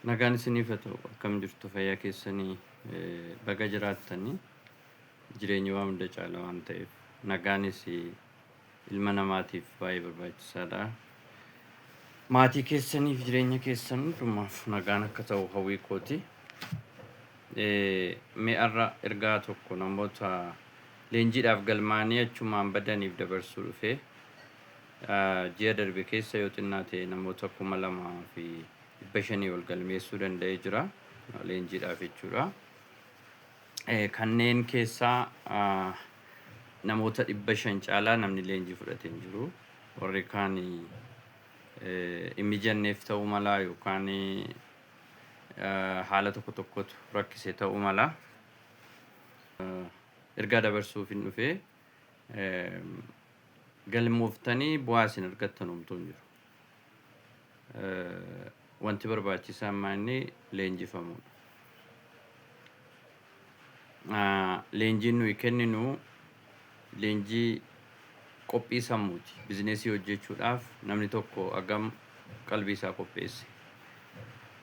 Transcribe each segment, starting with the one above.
Nagaan isiniif haa ta'u. Akkam jirtu? Fayyaa keessanii? Baga jiraattanii. Jireenyi waan hunda caala waan ta'eef nagaanis ilma namaatiif baay'ee barbaachisaadha. Maatii keessaniif, jireenya keessan hundumaaf nagaan akka ta'u hawwii kooti. Mee har'a ergaa tokko namoota leenjiidhaaf galmaanii achumaan badaniif dabarsuu dhufe. Ji'a darbe keessa yoo xinnaate namoota 2500 ol galmeessuu danda'ee jira. Leenjiidhaaf jechuudha. Kanneen keessaa namoota 500 caalaa namni leenjii fudhate hin jiru. Warri kaan hin mijanneef ta'uu mala yookaan haala tokko tokkotu rakkise ta'uu mala. Ergaa dabarsuuf hin dhufe. Galmooftanii bu'aa isin argattan homtuu hin jiru. Wanti barbaachisaan maa inni leenjifamuudha. Leenjiin nuyi kenninu leenjii qophii sammuuti. Bizineesii hojjechuudhaaf namni tokko hagam qalbii isaa qopheesse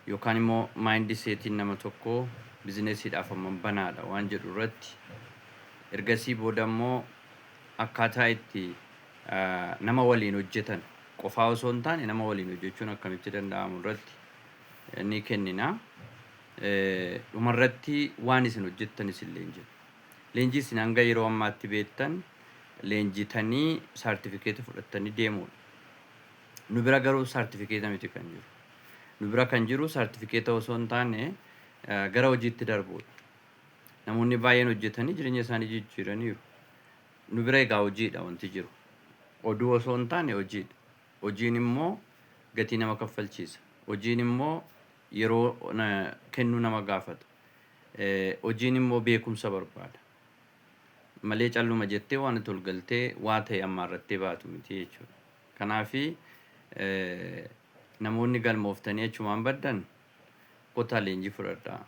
yookaan immoo maayindi seetiin nama tokkoo bizineesiidhaaf hammam banaadha waan jedhu irratti, ergasii booda immoo akkaataa itti nama waliin hojjetan, qofaa osoo hin taane nama waliin hojjechuun akkamitti danda'amu irratti ni kennina. Dhumarratti waan isin hojjettanis hin leenjina. Leenjii isin hanga yeroo ammaatti beektan leenjitanii saartifikeeta fudhattanii deemuudha. Nu bira garuu saartifikeeta miti kan jiru. Nu bira kan jiru saartifikeeta osoo hin taane gara hojiitti darbuudha. Namoonni baay'een hojjetanii jireenya isaanii jijjiiraniiru. Nu bira egaa hojiidha wanti jiru. Oduu osoo hin taane hojiidha. Hojiin immoo gatii nama kaffalchiisa. Hojiin immoo yeroo kennuu nama gaafata. Hojiin immoo beekumsa barbaada. Malee calluma jettee waan itti ol galtee waa ta'e ammaarrattee baatu miti jechuudha. Kanaafi namoonni galmooftanii achumaan baddan, kottaa leenjii fudhadhaa.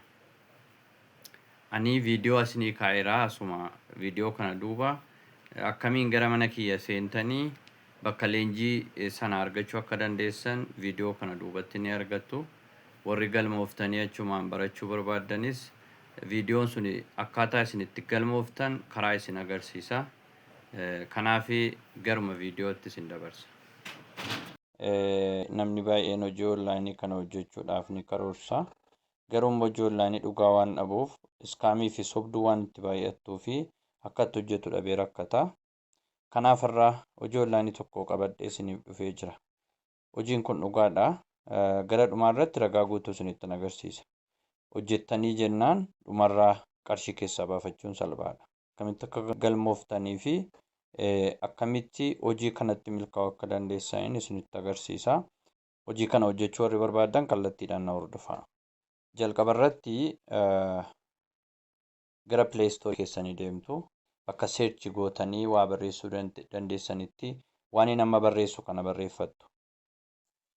Ani viidiyoo asinii kaa'eera, asuma viidiyoo kana duuba akkamiin gara mana kiyya seentanii bakka leenjii sana argachuu akka dandeessan viidiyoo kana duubatti ni argattu. Warri galmooftanii achumaan barachuu barbaaddanis viidiyoon sun akkaataa isin itti galmooftan karaa isin agarsiisa. Kanaaf garuma viidiyootti isin dabarsa. Namni baay'een hojii onlaayinii kana hojjechuudhaaf ni karoorsa. Garuu immoo hojii onlaayinii dhugaa waan dhabuuf, iskaamii fi sobduu waan itti baay'attuu fi akka itti hojjetu dhabee rakkata. Kanaaf har'a hojii onlaayinii tokko qabadhee isiniif dhufee jira. Hojiin kun dhugaadha. Gara dhumaa irratti ragaa guutuu isinittan agarsiisa. Hojjettanii jennaan dhumarraa qarshii keessaa baafachuun salphaadha. Akkamitti akka galmooftanii fi akkamitti hojii kanatti milkaa'uu akka dandeessaniin isinitti agarsiisa. Hojii kana hojjechuu warri barbaaddan kallattiidhaan na hordofaa. Jalqaba irratti gara Play Store keessanii deemtu. Bakka search gootanii waa barreessuu dandeessanitti waan inni amma barreessu kana barreeffattu.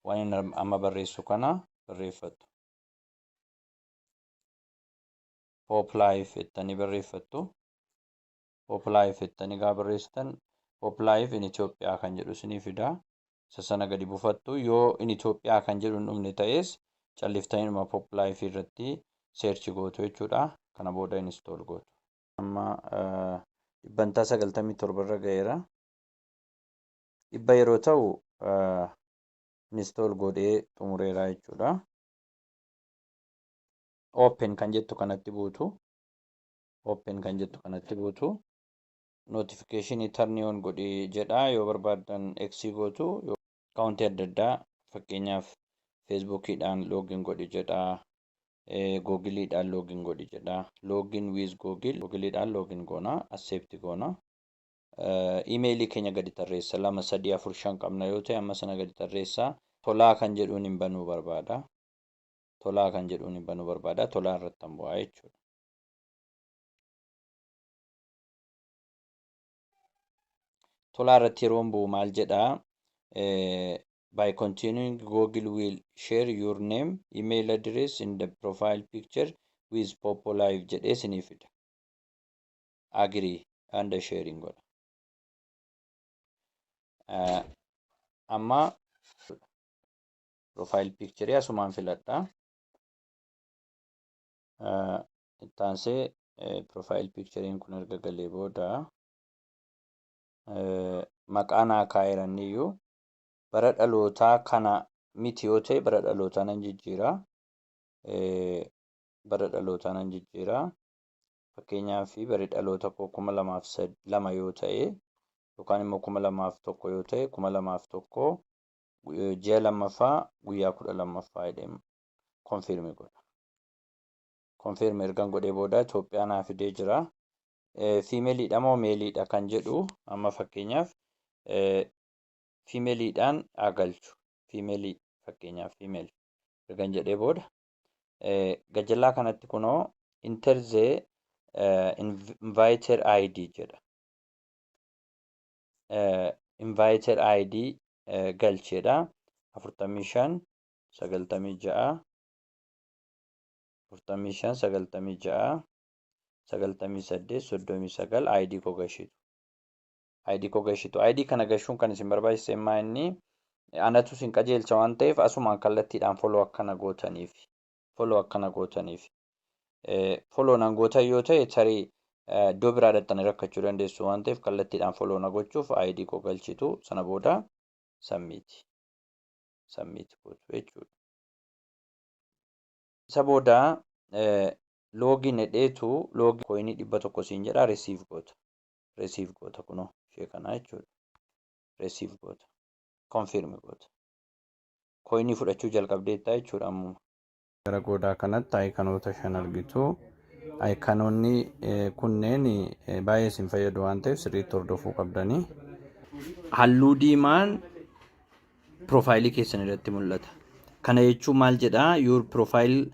Waan inni amma barreessu kana barreeffattu. Pop Life jettanii barreeffattu. Pop Life jettanii gaafa barreessitan Pop Life in Ethiopia kan jedhu isinii fida. Isa sana gadi buufattu. Yoo in Ethiopia kan jedhu hin dhumne ta'es calliftaniidhuma Pop Life irratti search gootu jechuudha. Kana booda install gootu. Amma 97% irra ga'eera. 100 yeroo ta'u install godhee xumureera jechuudha. Open kan jettu kanatti buutu. Open kan jettu kanatti buutu. Notification turn on godhi jedha, yoo barbaaddan X gootu. Akkaawuntii adda addaa, fakkeenyaaf Facebookiidhaan login godhi jedha. Googiliidhaan login godhi jedha. Login with Google, Googiliidhaan login goona, accept goona. Imeelii keenya gadi tarreessa, lama, sadii, afur, shan qabna yoo ta'e amma sana gadi tarreessa. Tolaa kan jedhuun hin banuu barbaada. Tolaa kan jedhuun hin banuu barbaada. Tolaa irratti han bu'aa jechuudha. Tolaa irratti yeroon bu'u maal jedhaa? By continuing, Google will share your name, email address in the profile picture with Popo Live jedhee isinii fida. Agree and sharing godha. Amma profile picture asumaan filadha. Ittaansee profile pictureiin kun erga galee booda maqaa naa kaa'eeraniyyuu bara dhalootaa kana miti yoo ta'e, bara dhalootaa nan jijjiira. Bara dhalootaa nan jijjiira. Fakkeenyaaf, bari dhaloota koo 2002 yoo ta'e yookaan immoo 2001 yoo ta'e, 2001 ji'a lammaffaa guyyaa 12ffaa jedhee confirm godha. Confirm ergan godhee booda Itoophiyaa naa fidee jira. Femaleiidha moo maleiidha kan jedhu, amma fakkeenyaaf femaleiidhaan haa galchu. Female, fakkeenyaaf female ergan jedhee booda gajallaa kanatti kunoo "Enter the inviter ID" jedha. Inviter ID galcheedha. 45 96, 45 96 98 39 ID koo gashitu. ID koo gashitu. ID kana gashuun kan isin barbaachise immaa inni anatu isin qajeelcha waan ta'eef, asumaan kallattiidhaan follow akkana gootaniif. Follow akkana gootaniif. Follow nan gootan yoo ta'e, tarii iddoo biraa dhaxxanii rakkachuu dandeessu waan ta'eef, kallattiidhaan follow na gochuuf ID koo galchitu. Sana booda submit. Submit gootu jechuudha. Isa booda login jedheetu login coinii 100 siin jedha, receive goota. Receive goota, kunoo ishee kanaa jechuudha. Receive goota. Confirm goota. Coinii fudhachuu jalqabdeetta jechuudha ammuma. Gara goodaa kanatti iconoota shan argitu. Iconoonni kunneen baay'ee isin fayyadu waan ta'eef sirriitti hordofuu qabdanii. Halluu diimaan profileii keessan irratti mul'ata. Kana jechuun maal jedhaa? "Your profile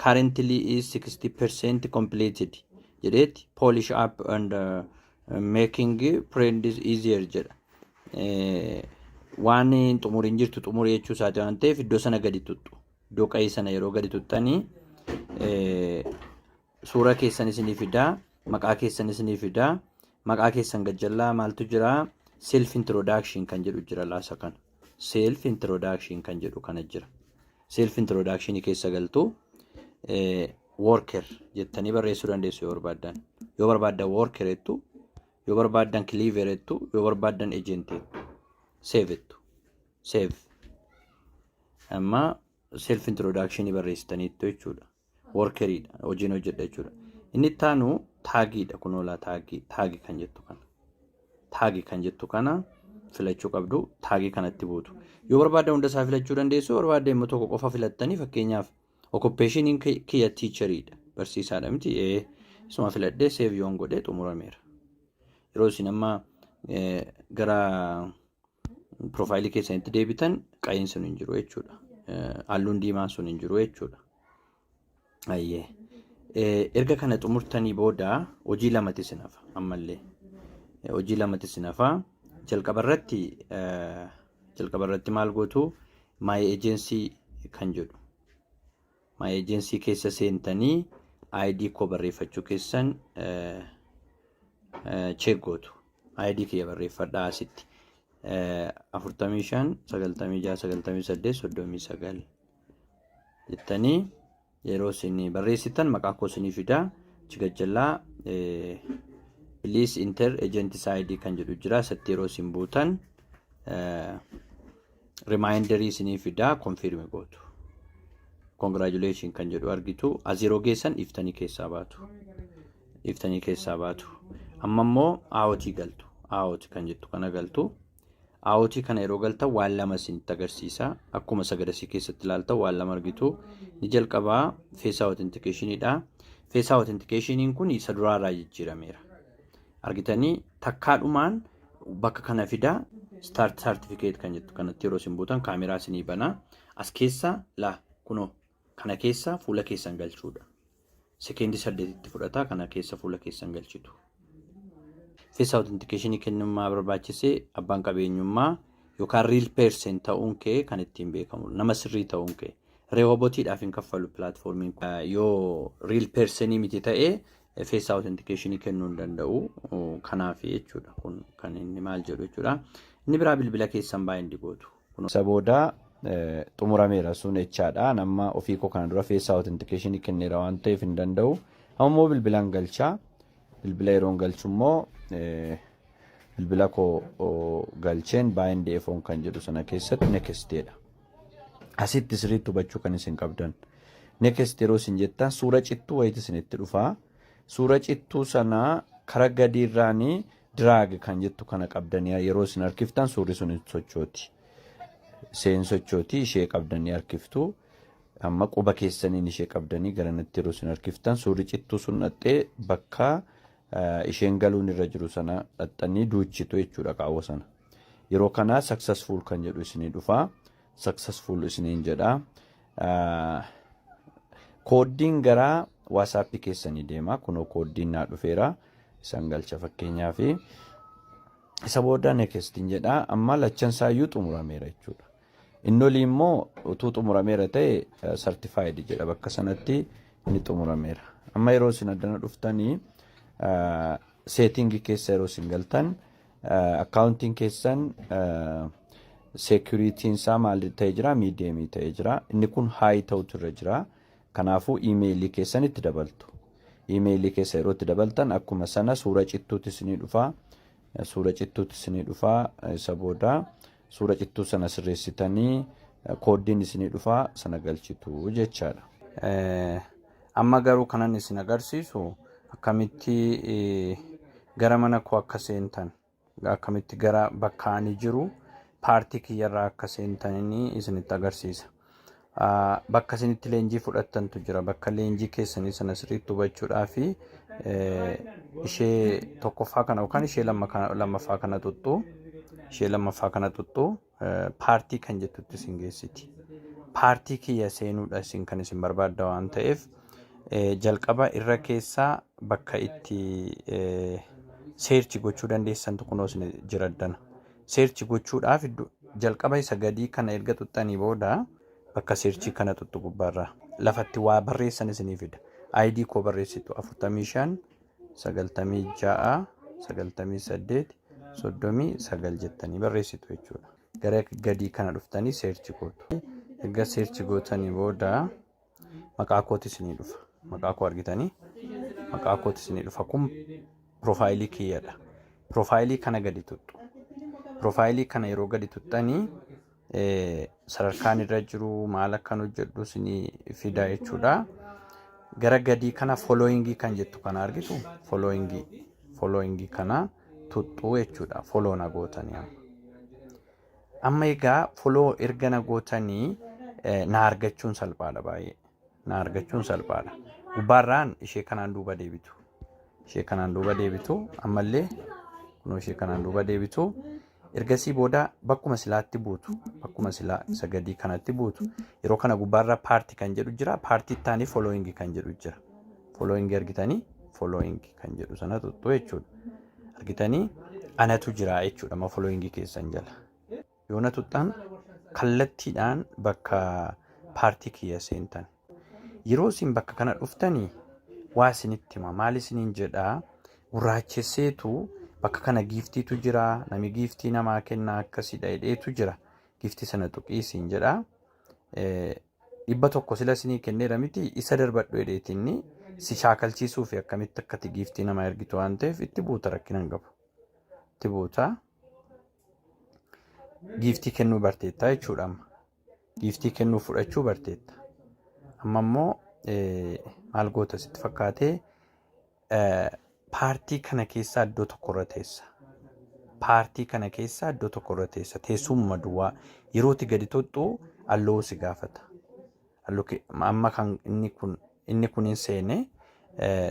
currently is 60% completed" jedheeti, "polish up and making friends easier" jedha. Waan xumuriin jirtu xumurii jechuu isaati waan ta'eef, iddoo sana gadi tuttu. Iddoo qayii sana yeroo gadi tuttanii suura keessan isinii fidaa, maqaa keessan isinii fidaa, maqaa keessan gajjallaa maaltu jira? Self introduction kan jedhu jira laasa kana. Self introduction kan jedhu kana jira. Self introduction keessa galtu, worker jettanii barreessuu dandeessu yoo barbaaddan. Yoo barbaaddan worker jettu, yoo barbaaddan cleaver jettu, yoo barbaaddan agent jettu. Save jettu. Save. Amma self introduction barreessitaniittu jechuudha. Workeriidha. Hojiin hojjedha jechuudha. Inni itti aanu tagiidha, kunoolaa tagii, tagii kan jettu kana. Tagii kan jettu kana filachuu qabdu, tagii kanatti buutu. Yoo barbaaddan hunda isaa filachuu dandeessu, yoo barbaaddan immoo tokko qofa filattanii, fakkeenyaaf occupationiin kiyya teacheriidha. Barsiisaadha miti, ee, isuma filadhee save yoon godhee xumurameera. Yeroo isin amma gara profileii keessanitti deebitan qayiin sun hin jiru jechuudha. Halluun diimaan sun hin jiru jechuudha. Ayyee. Erga kana xumurtanii booda hojii lamatti isin hafa ammallee. Hojii lamatti isin hafa. Jalqaba irratti maal gootu? My agency kan jedhu. My agency keessa seentanii ID koo barreeffachuu keessan check gootu. ID kiyya barreeffadhaa asitti. 45 96 98 39 jettanii yeroo isin barreessitan maqaa koo isinii fidaa. Achi gajjallaa "Please enter agent ID" kan jedhu jira. Isatti yeroo isin buutan reminderii isinii fidaa, confirm gootu. Congratulation kan jedhu argitu. As yeroo geessan dhiiftanii keessaa baatu. Dhiiftanii keessaa baatu. Amma immoo auth galtu. Auth kan jettu kana galtu. Auth kana yeroo galtan waan lama isinitti agarsiisa. Akkuma sagadasii keessatti ilaaltan waan lama argitu. Ni jalqabaa face authenticationidha. Face authenticationin kun isa duraarraa jijjiirameera. Argitanii, takkaadhumaan bakka kana fidaa, "Start certificate" kan jettu kanatti yeroo isin buutan kaameraa isinii banaa. As keessa laa, kunoo kana keessa fuula keessan galchuudha. Sekeendii 8tti fudhata, kana keessa fuula keessan galchitu. Face authentication kennummaa barbaachisee abbaan qabeenyummaa yookaan real person ta'uun kee kan ittiin beekamu, nama sirrii ta'uun kee. Robotiidhaaf hin kaffalu platformiin kun. Yoo real personii miti ta'ee face authentication kennuu hin danda'u. Kanaaf jechuudha kun kan inni maal jedhu jechuudha. Inni biraa bilbila keessan bind gootu. Isa booda Xumurameera sun jechaadha. Amma ofii koo kana dura face authentication kenneera waan ta'eef hin danda'u. Amma immoo bilbilaan galchaa. Bilbila yeroon galchu immoo bilbila koo galcheen bind phone kan jedhu sana keessatti nexteedha. Asitti sirriitti hubachuu kan isin qabdan. Next yeroo isin jettan suura cittuu wayiiti isinitti dhufaa. Suura cittuu sana kara gadiirraanii drag kan jettu kana qabdanii yeroo isin harkiftan suurri sun hin sochooti. Seen sochooti, ishee qabdanii harkiftu. Amma quba keessaniin ishee qabdanii garanatti yeroo isin harkiftan suurri cittuu sun dhaxxee bakka isheen galuun irra jiru sana dhaxxanii duuchitu jechuudha qaawwa sana. Yeroo kana successful kan jedhu isinii dhufaa. Successful isiniin jedha. Kooddiin gara WhatsAppii keessanii deema. Kunoo kooddiin naa dhufeera. Isan galcha fakkeenyaaf. Isa booda nextiin jedha. Amma lachan isaayyuu xumurameera jechuudha. Inni olii immoo utuu xumurameera ta'e certified jedha, bakka sanatti inni xumurameera. Amma yeroo isin addana dhuftanii settingii keessa yeroo isin galtan accountiin keessan securityn isaa maal ta'ee jira? Mediumii ta'ee jira. Inni kun high ta'utu irra jira. Kanaafuu emailii keessan itti dabaltu. Emailii keessa yeroo itti dabaltan akkuma sana suura cittuutti isinii dhufaa. Suura cittuutti isinii dhufaa. Isa booda suura cittuu sana sirreessitanii kooddiin isinii dhufaa, sana galchitu jechaadha. Amma garuu kanan isin agarsiisu akkamitti gara mana koo akka seentan, akkamitti gara bakka ani jiru paartii kiyyarraa akka seentanii isinitti agarsiisa. Bakka isinitti leenjii fudhattantu jira. Bakka leenjii keessanii sana sirriitti hubachuudhaa fi ishee tokkoffaa kana yookaan ishee lammaffaa kana xuxxuu, ishee lammaffaa kana xuxxuu, paartii kan jettutti isin geessiti. Paartii kiyya seenuudha isin kan isin barbaadda waan ta'eef jalqaba irra keessaa bakka itti search gochuu dandeessantu kunoo isin jira addana. Search gochuudhaaf jalqaba isa gadii kana erga xuxxanii booda bakka searchii kana xuxxu gubbaarraa lafatti waa barreessan isinii fida. ID koo barreessitu, 45 96 98 39 jettanii barreessitu jechuudha. Gara gadii kana dhuftanii search gootu. Erga search gootanii booda maqaa kooti isinii dhufa. Maqaa koo argitanii, maqaa kooti isinii dhufa. Kun profileii kiyyadha. Profileii kana gadi tuxxu. Profileii kana yeroo gadi tuxxanii sadarkaan irra jiru, maal akkan hojjedhu isinii fida jechuudha. Gara gadii kana followingii kan jettu kana argitu, followingii kana tuxxuu jechuudha. Follow na gootanii amma. Amma egaa follow erga na gootanii na argachuun salphaadha baay'ee. Na argachuun salphaadha. Gubbaarraan ishee kanaan duuba deebitu. Ishee kanaan duuba deebitu, ammallee kunoo ishee kanaan duuba deebitu. Ergasii booda bakkuma silaatti buutu. Bakkuma silaa isa gadii kanatti buutu. Yeroo kana gubbaarra paartii kan jedhu jira. Paartii ittaanii followingii kan jedhu jira. Followingii argitanii, followingii kan jedhu sana tuttu jechuudha. Argitanii, anatu jira jechuudha amma followingii keessan jala. Yoo na tuxxan kallattiidhaan bakka paartii kiyya seentan. Yeroo isin bakka kana dhuftanii waa isinitti hima. Maal isiniin jedhaa? Gurraachesseetu bakka kana giftiitu jira. Nami giftii namaa kennaa akkasidha jedheetu jira. Giftii sana tuqii isiin jedhaa. 100 sila isinii kenneera miti, isa darbadhu jedheetinni si shaakalchiisuu fi akkamitti akkati giftii namaa ergitu waan ta'eef itti buuta, rakkina hin qabu. Itti buuta. Giftii kennuu barteetta jechuudha amma. Giftii kennuu fudhachuu barteetta. Amma immoo maal goota sitti fakkaatee? Paartii kana keessaa iddoo tokkorra teessa. Paartii kana keessaa iddoo tokkorra teessa. Teessumuma duwwaa yerootti gadi tuxxu allow si gaafata. Amma kan inni kun hin seene,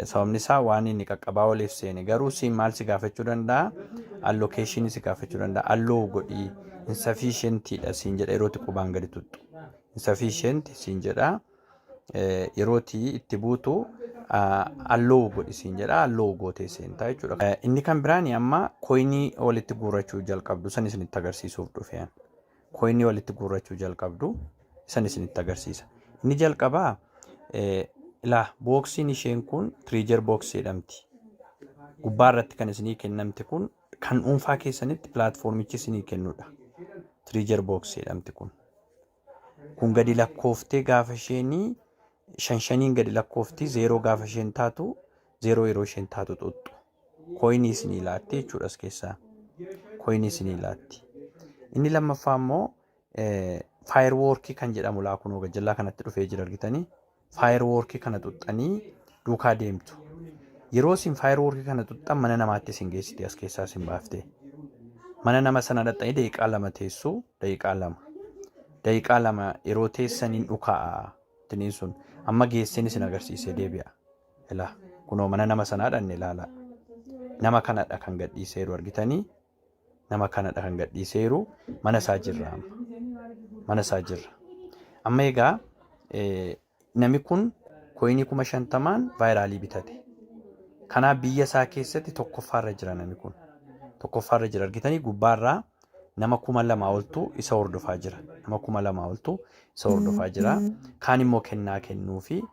sababni isaa waan inni qaqqabaa oliif seene. Garuu si maal si gaafachuu danda'a? Allocationii si gaafachuu danda'a. Allow godhii, insufficientidha siin jedha yerootti qubaan gadi tuxxu. Insufficient siin jedha. Yerootti itti buutu allow godhi siin jedha, allow gootee seentaa jechuudha. Inni kan biraan amma coinii walitti guurrachuu jalqabdu san isinitti agarsiisuuf dhufe. Coinii walitti guurrachuu jalqabdu san isinitti agarsiisa. Inni jalqabaa ilaa, boxiin isheen kun treasure box jedhamti. Gubbaa irratti kan isinii kennamte kun kan dhuunfaa keessanitti platformichi isinii kennudha. Treasure box jedhamti kun. Kun gadi lakkooftee gaafa isheenii shan shaniin gadi lakkoofti, 0 gaafa isheen taatu, 0 yeroo isheen taatu xuxxu. Coinii isinii laatti jechuudha as keessaa. Coinii isinii laatti. Inni lammaffaa immoo fireworkii kan jedhamu laa, kunoo gajjallaa kanatti dhufee jira, argitanii. Fireworkii kana xuxxanii duukaa deemtu. Yeroo isin fireworkii kana xuxxan mana namaatti isin geessiti, as keessaa isin baaftee. Mana nama sana dhaqxanii daqiiqaa 2 teessu, daqiiqaa 2. Daqiiqaa 2 yeroo teessaniin dhukaa'a. Tiniin sun amma geesseen isin agarsiisee deebi'a. Ilaa, kunoo mana nama sanaa dhanne, ilaala. Nama kanadha kan gadhiiseeru, argitanii. Nama kanadha kan gadhiiseeru, mana isaa jirra amma. Mana isaa jirra. Amma egaa namni kun coinii 50,000n viralii bitate. Kanaaf biyya isaa keessatti tokkoffaarra jira namni kun. Tokkoffaarra jira, argitanii, gubbaarraa nama 2,000 oltu isa hordofaa jira. Nama 2,000 oltu isa hordofaa jira. Kaan immoo kennaa kennuufi,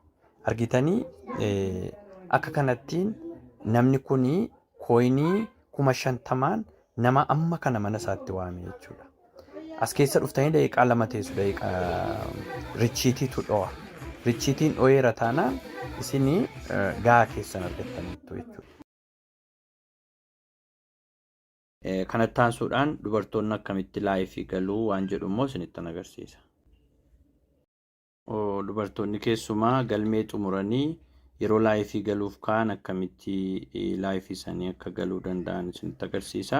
argitanii. Akka kanattiin namni kun coinii 50,000n nama amma kana mana isaatti waame jechuudha. As keessa dhuftanii daqiiqaa 2 teessu, daqiiqaa richiitiitu dho'a. Richiitiin dho'eera taanaan isinii gahaa keessan argattaniittu jechuudha. Kanatti aansuudhaan dubartoonni akkamitti liveii galuu waan jedhu immoo isinittan agarsiisa. Dubartoonni keessumaa galmee xumuranii yeroo liveii galuuf ka'an akkamitti liveii isaanii akka galuu danda'an isinitti agarsiisa.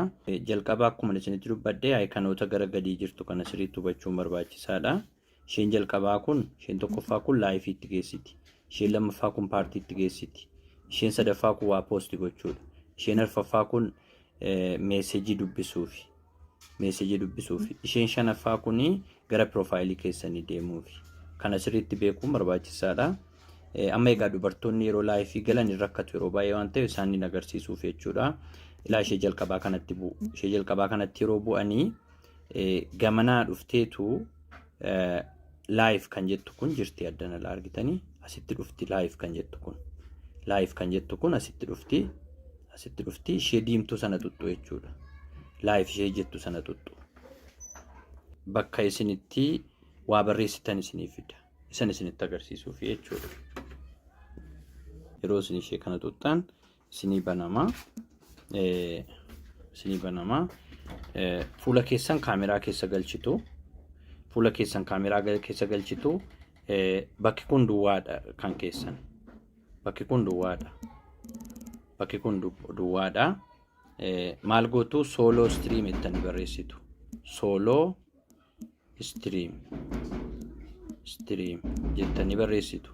Jalqaba akkuma isinitti dubbadhe iconoota gara gadii jirtu kana sirriitti hubachuun barbaachisaadha. Isheen jalqabaa kun, isheen tokkoffaa kun liveiitti geessiti. Isheen lammaffaa kun partyitti geessiti. Isheen sadaffaa kun waa post gochuudha. Isheen arfaffaa kun messageii dubbisuufi. Messageii dubbisuufi. Isheen shanaffaa kun gara profileii keessanii deemuufi. Kana sirriitti beekuun barbaachisaadha. Amma egaa dubartoonni yeroo liveii galan hin rakkatu yeroo baay'ee waan ta'eef isaan agarsiisuuf jechuudha. Ilaa, ishee jalqabaa kanatti bu'u. Ishee jalqabaa kanatti yeroo bu'anii gamanaa dhufteetu live kan jettu kun jirti addana, laa, argitanii, asitti dhufti live kan jettu kun. Live kan jettu kun asitti dhufti. Asitti dhufti, ishee diimtuu sana xuxxu jechuudha. Live ishee jettu sana xuxxu. Bakka isinitti waa barreessitan isinii fida. Isan isinitti agarsiisuuf jechuudha. Yeroo isin ishee kana xuxxan isinii banama. Isinii banama. Fuula keessan kaameraa keessa galchitu. Fuula keessan kaameraa keessa galchitu. Bakki kun duwwaadha kan keessan. Bakki kun duwwaadha. Bakki kun duwwaadha. Maal gootu? Solo stream jettanii barreessitu. Solo stream jettanii barreessitu.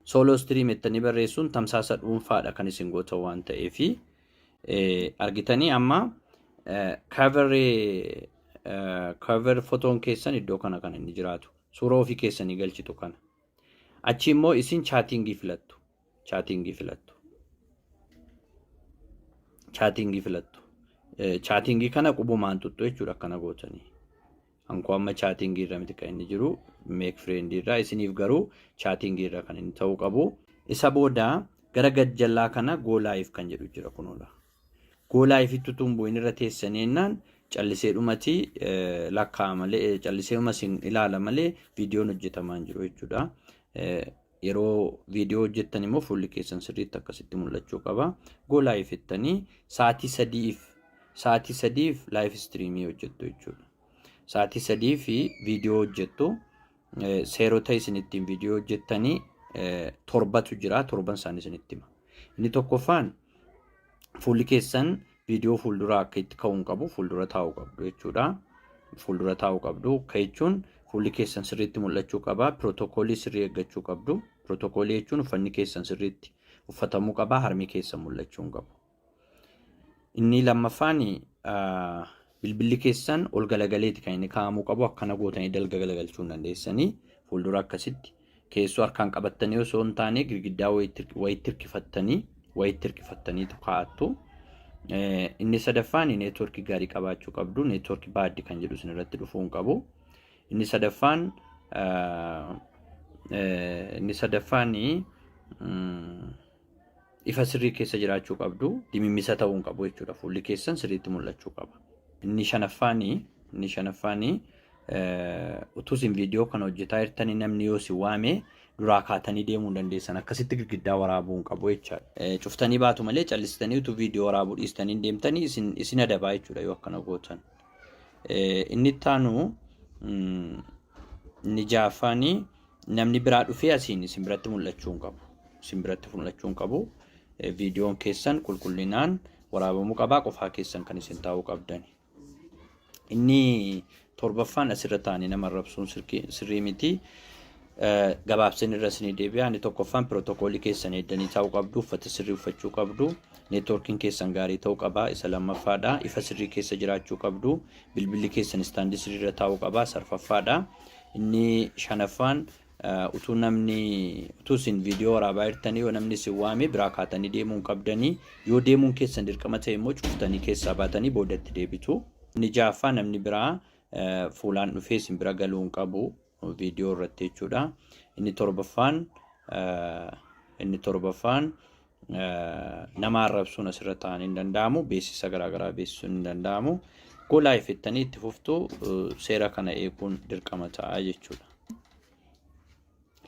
Solo stream jettanii barreessuun tamsaasa dhuunfaadha kan isin gootan waan ta'eefi, argitanii, amma cover photoon keessan iddoo kana kan inni jiraatu. Suura ofii keessanii galchitu kana. Achi immoo isin chattingii filattu. Chattingii filattu. Chattingii filattu. Chattingii kana qubumaan tuttu jechuudha akkana gootanii. Ankoo amma chattingii irra miti kan inni jiru, make friendii irraa, isiniif garuu chattingii irra kan inni ta'uu qabu. Isa booda gara gajjallaa kana go live kan jedhu jira kunuudha. Go liveitti utuu hin bu'in irra teessanii jennaan callisee dhumati lakkaa'a malee, callisee dhuma isin ilaala malee viidiyoon hojjetamaa hin jiru jechuudha. Yeroo viidiyoo hojjettan immoo fuulli keessan sirriitti akkasitti mul'achuu qaba. Go live jettanii sa'aatii 3f live streamii hojjettu jechuudha. Sa'aatii 3 fi viidiyoo hojjettu. Seerota isin ittiin viidiyoo hojjettanii torbatu jira. Torban isaanii isinitti hima. Inni tokkoffaan fuulli keessan viidiyoo fuulduraa akka itti ka'uu hin qabu. Fuuldura taa'uu qabdu jechuudha. Fuuldura taa'uu qabdu. Akka jechuun fuulli keessan sirriitti mul'achuu qaba. Protocolii sirrii eeggachuu qabdu. Protocolii jechuun uffanni keessan sirriitti uffatamuu qaba. Harmi keessan mul'achuu hin qabu. Inni lammaffaan bilbilli keessan ol galagaleeti kan inni kaa'amuu qabu. Akkana gootanii dalga galagalchuu hin dandeessanii, fuuldura akkasitti keessoo harkaan qabattanii osoo hin taane girgiddaa wayitti hirkifattaniitu kaa'attu. Inni sadaffaan networkii gaarii qabaachuu qabdu. Networkii bad kan jedhu isin irratti dhufuu hin qabu. Inni sadaffaan ifa sirrii keessa jiraachuu qabdu. Dimimmisa ta'uu hin qabu jechuudha. Fuulli keessan sirriitti mul'achuu qaba. Inni shanaffaan Utuu isin viidiyoo kana hojjetaa jirtanii namni yoo isin waame duraa kaatanii deemuu hin dandeessan. Akkasitti girgiddaa waraabuu hin qabu jechaadha. Cuftanii baatu malee callistanii utuu viidiyoo waraabuu dhiistanii hin deemtanii isin adabaa jechuudha yoo akkana gootan. Inni itti aanu, inni ja'affaanii, namni biraa dhufee asiin isin biratti mul'achuu hin qabu. Isin biratti mul'achuu hin qabu. Viidiyoon keessan qulqullinaan waraabamuu qabaa, qofaa keessan kan isin taa'uu qabdani. Inni torbaffaan, asirra taa'anii nama arrabsuun sirrii miti. Gabaabseen irra isinii deebi'a. Inni tokkoffaan, pirootokoolii keessan eeddanii taa'uu qabdu. Uffata sirrii uffachuu qabdu. Neetwoorkiin keessan gaarii ta'uu qaba. Isa lammaffaadha. Ifa sirrii keessa jiraachuu qabdu. Bilbilli keessan istaandii sirrii irra taa'uu qaba. Sarfaffaadha. Inni shanaffaan, utuu namni utuu isin viidiyoo waraabaa jirtanii yoo namni isin waame biraa kaatanii deemuu hin qabdanii. Yoo deemuun keessan dirqama ta'e immoo cuftanii keessaa baatanii boodatti deebitu. Inni ja'affaa, namni biraa fuulaan dhufee isin bira galuu hin qabu viidiyoo irratti jechuudha. Inni torbaffaan, nama arrabsuun asirra taa'anii hin danda'amu. Beeksisa garaagaraa beeksisuun hin danda'amu. Go live jettanii itti fuftu, seera kana eeguun dirqama ta'a jechuudha.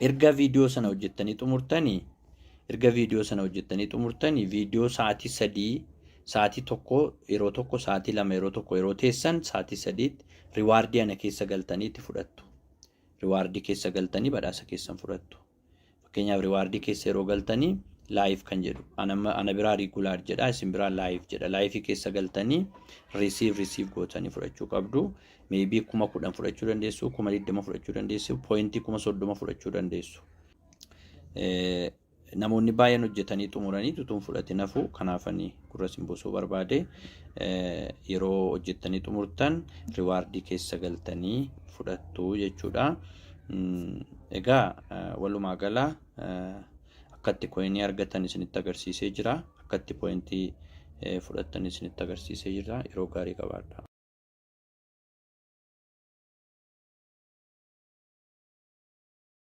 Erga viidiyoo sana hojjettanii xumurtanii, viidiyoo sa'aatii 3, sa'aatii 1 yeroo tokko, sa'aatii 2 yeroo tokko, yeroo teessan sa'aatii 3tti reward ana keessa galtanii itti fudhattu. Reward keessa galtanii badhaasa keessan fudhattu. Fakkeenyaaf, reward keessa yeroo galtanii live kan jedhu ana biraa regular jedha, isin biraa live jedha. Live keessa galtanii receive gootanii fudhachuu qabdu. Maybe 10,000 fudhachuu dandeessu, 20,000 fudhachuu dandeessu, point 30,000 fudhachuu dandeessu. Namoonni baay'een hojjetanii xumuranii utuu hin fudhatin hafu. Kanaafanii gurra isin buusuu barbaade. Yeroo hojjettanii xumurtan reward keessa galtanii fudhattu jechuudha. Egaa walumaa gala akkatti coin argatan isinitti agarsiisee jira. Akkatti point fudhattan isinitti agarsiisee jira. Yeroo gaarii qabaadha.